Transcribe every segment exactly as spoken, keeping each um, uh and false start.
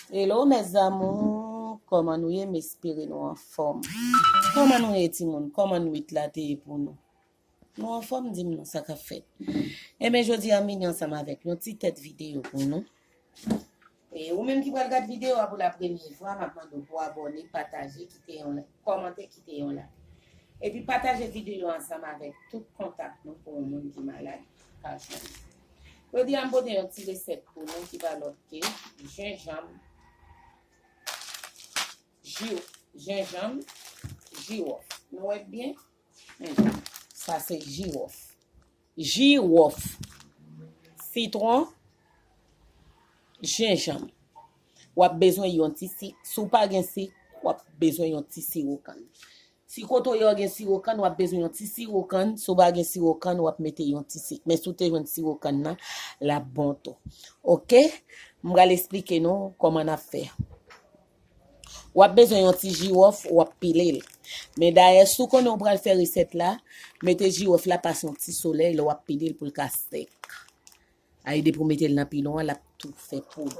Hello mes amours, kòman nou ye? M espere nou anfòm. Kòman nou ye timoun? Kòman nwit la te ye pou nou? Nou anfòm, di m non, sa k ap fèt? Ebyen, jodi a m vini ansanm avèk yon ti tèt videyo pou nou. E ou menm ki pral gad videyo a pou la premye fwa, m ap mande w pou abòne, pataje, kite yon like, kòmante, kite yon like. Epi pataje videyo a ansanm avèk tout kontak nou pou yon moun ki malad ka jwenn. Jodi a m pote yon ti resèt pou nou ki pa lòt ke jenjanm, ji, jenjanm, jiwòf. Nou wè byen? Sa se jiwòf. Jiwòf, sitwon, jenjanm. W ap bezwen yon ti sik. Si w pa gen sik, w ap bezwen yon ti siwo kann. Si kote w ye w gen siwo kann, w ap bezwen yon ti siwo kann. Si w pa gen siwo kann, w ap mete yon ti sik. Men si w te jwenn siwo kann nan, l ap bon tou. Oke? M pral esplike nou kòman n ap fè. W ap bezwen yon ti jiwòf, w ap pile l. Men dayè, si w konnen w pral fè resèt la, mete jiwòf la pase yon ti solèy lè w ap pile l pou l ka sèk. A ede pou mete l nan pilon an, l ap tou fè poud.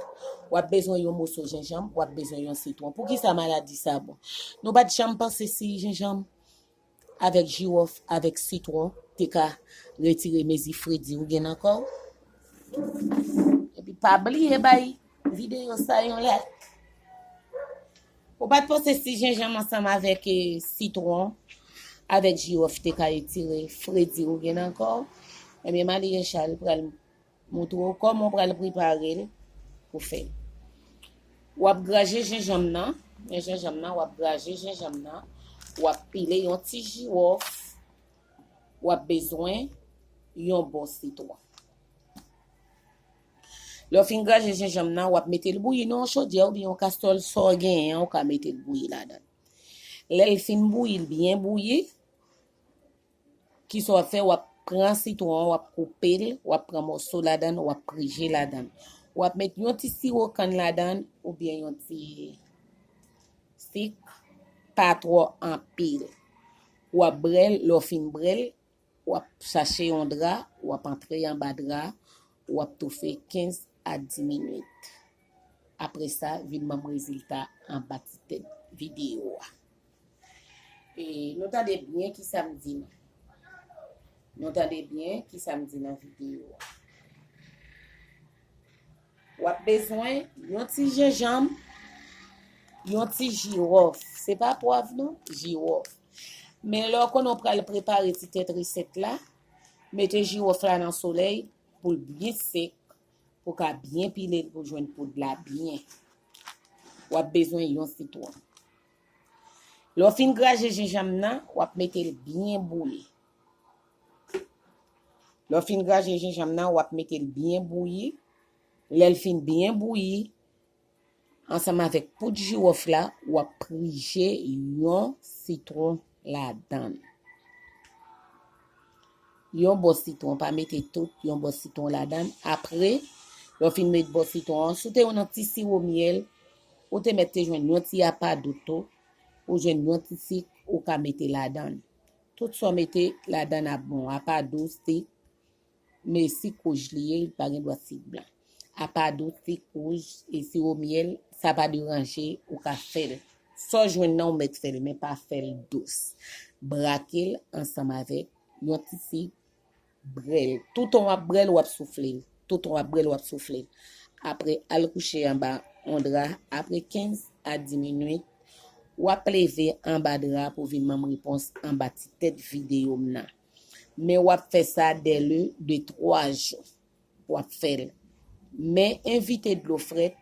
W ap bezwen yon moso jenjanm, w ap bezwen yon sitwon. Poukisa maladi sa bon? Nou pa t janm panse si jenjanm avèk jiwòf, avèk sitwon, te ka retire mezi fredi ou gen nan kò w. Epi pa bliye bay videyo sa yon like. Ou pa t panse si jenjanm ansanm avèk, eh, sitwon, avèk jiwòf te ka retire fredi ou gen nan kò w? Ebyen, Marie Charles pral montre w kòman w pral prepare l pou fè l. W ap graje jenjanm nan, men jenjanm nan, w ap graje jenjanm nan, w ap pile yon ti jiwòf, w ap bezwen yon bon sitwon. Lè w fin graje jenjanm nan, w ap mete l bouyi nan yon chodyè oubyen yon kastwòl, sa w genyen an, ou ka mete l bouyi ladan l. Lè l fin bouyi, l byen bouyi, kisa w ap fè? W ap pran sitwon an, w ap koupe l, w ap pran mòso ladan l, w ap prije ladan l. W ap met yon ti siwo kann ladan l oubyen yon ti sik, pa twò anpil. W ap brè l, lè w fin brè l, w ap chache yon dra, w ap antre anba dra a, w ap toufe kenz a dis minit. Apre sa, vin ban m rezilta anba ti tèt videyo a. E nou tande byen kisa m di nou. Nou tande byen kisa m di nan videyo a. W ap bezwen yon ti jenjanm, yon ti jiwòf. Se pa pwav non, jiwòf. Men lè w konnen w pral prepare ti tèt resèt la, mete jiwòf la nan solèy pou l byen sèk, pou w ka byen pile l pou jwenn poud la byen. W ap bezwen yon sitwon. Lè w fin graje jenjanm nan, w ap mete l byen bouyi. Lè w fin graje jenjanm nan, w ap mete l byen bouyi. Lè l fin byen bouyi, ansanm avèk poud jiwòf la, w ap prije yon sitwon ladan l. Yon bò sitwon, pa mete tout, yon bò sitwon ladan l. Apre, lè w fin met bò sitwon an, si w te jwenn yon ti siwo myèl, ou te mèt te jwenn yon ti apa dou tou, ou jwenn yon ti sik, ou ka mete ladan l. Tout sa w mete ladan l ap bon, apa dou, sik, men sik wouj li ye, li pa gen dwa sik blan. Apa dou, sik wouj, e siwo myèl, sa pa deranje, ou ka fè l. Sa w jwenn nan, ou mèt fè l, men pa fè l dous. Brake l ansanm avèk yon ti sik, brè l. Toutan w ap brè l, w ap soufle l. Toutan w ap brè l, w ap soufle l. Apre, al kouche anba yon dra. Apre kenz a dis minit, w ap leve anba dra pou vin ban m repons anba ti tèt videyo m nan. Men w ap fè sa dèle de twa jou. W ap fè l. Men evite dlo frèt.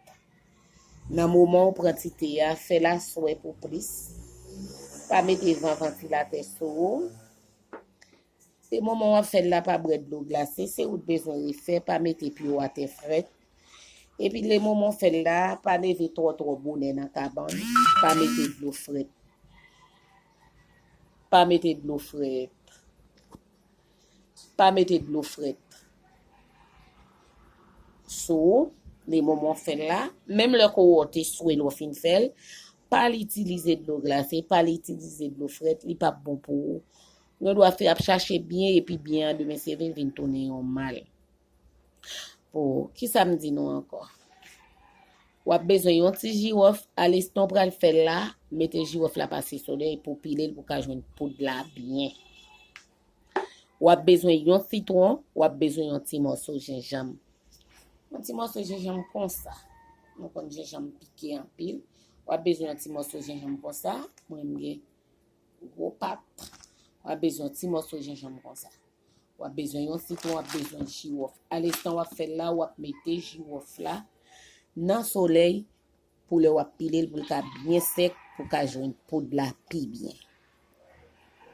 Nan moman w pran ti te a, fè l aswè pou plis. Pa mete van vantilatè sou ou. Se moman w ap fè l la, pa bwè dlo glase. Se ou t bezwen refè, pa mete pye w atè frèt. Epi lè moman w fè l la, pa leve twò twò bonè nan kabann. Pa mete dlo frèt. Pa mete dlo frèt. Pa mete dlo frèt sou ou, lè moman w fè l la. Menm lè kò w te swe lè w fin fè l, pa l itilize dlo glase, pa l itilize dlo frèt, li p ap bon pou ou. Yon dwa fè ap chache byen, epi byen an demen se vin, vin tounen yon mal. Pou, kisa m di nou ankò? W ap bezwen yon ti jiwòf, alestan w pral fè l la, mete jiwòf la pase solèy pou pile l pou ka jwenn poud la byen. W ap bezwen yon sitwon, w ap bezwen yon ti mòso jenjanm. Yon ti mòso jenjanm konsa. Nou konn jenjanm pike anpil. W ap bezwen yon ti mòso jenjanm konsa. Mwen m gen gwo pat. W ap bezwen yon ti mòso jenjanm konsa. W ap bezwen yon sitwon, w ap bezwen jiwòf. Alestan w ap fè l la, w ap mete jiwòf la nan solèy pou lè w ap pile l pou l ka byen sèk, pou w ka jwenn poud la pi byen.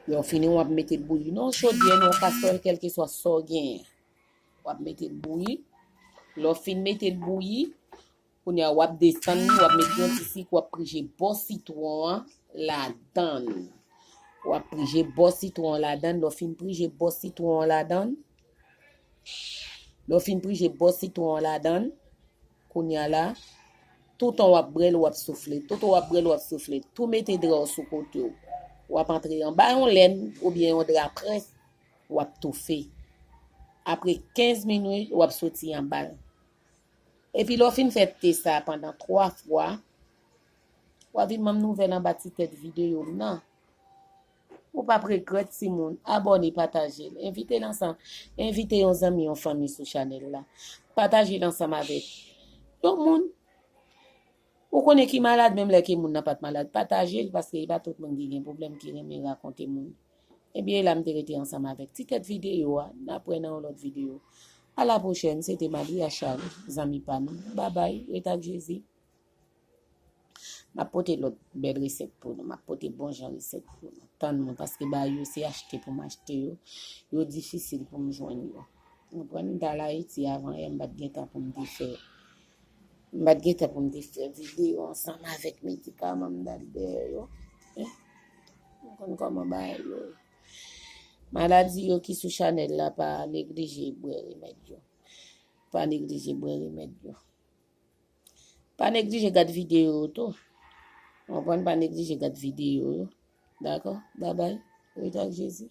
Lè w fini, w ap mete l bouyi nan yon chodyè, nan yon kastwòl, kèlkeswa sa w genyen. W ap mete l bouyi. Lè w fin mete l bouyi, kounye a w ap desann li, w ap mete yon ti sik, w ap prije bò sitwon an ladann. W ap prije bò sitwon an ladann. Lè w fin prije bò sitwon an ladann, lè w fin prije bò sitwon an ladann, kounye a la, toutan w ap bwè l, w ap soufle. Toutan w ap bwè l, w ap soufle. Tou mete dra w sou kote w. W ap antre anba yon lèn oubyen yon dra près, w ap toufe. Apre kenz minit, w ap soti anba l. Epi lè w fin fè te sa pandan twa fwa, w ap vin ban m nouvèl anba ti tèt videyo m nan. Ou p ap regrèt timoun. Abòne, pataje l. Envite l ansanm. Envite yon zanmi, yon fanmi sou chanèl la. Pataje l ansanm avèk yon moun. Ou konnen ki malad, menm lè ke moun nan pa t malad. Pataje l, paske e pa tout moun ki gen pwoblèm ki renmen rakonte moun. Ebyen, e la m te rete ansanm avèk ti tèt videyo a. N ap wè nan yon lòt videyo. A la pwochèn, se te Maria Charles, zanmi pa nou. Babay, ret ak Jezi. M ap pote lòt bèl resèt pou nou. M ap pote bon jan resèt pou nou. Tann mwen, paske bagay yo se achte pou m achte yo. Yo difisil pou m jwenn yo. Ou konprann? M t al Ayiti avan yè, m pa t gen tan pou m te fè. M pa t gen tan pou m te fè videyo ansanm avèk medikaman m t al dèyè yo. Eh, ou konn kòman bagay yo ye. Maladi yo ki sou chanèl la, pa neglije bwè remèd yo. Pa neglije bwè remèd yo. Pa neglije gad videyo yo tou. Ou konprann? Pa neglije gad videyo yo. Dakò? Babay. Ret ak Jezi.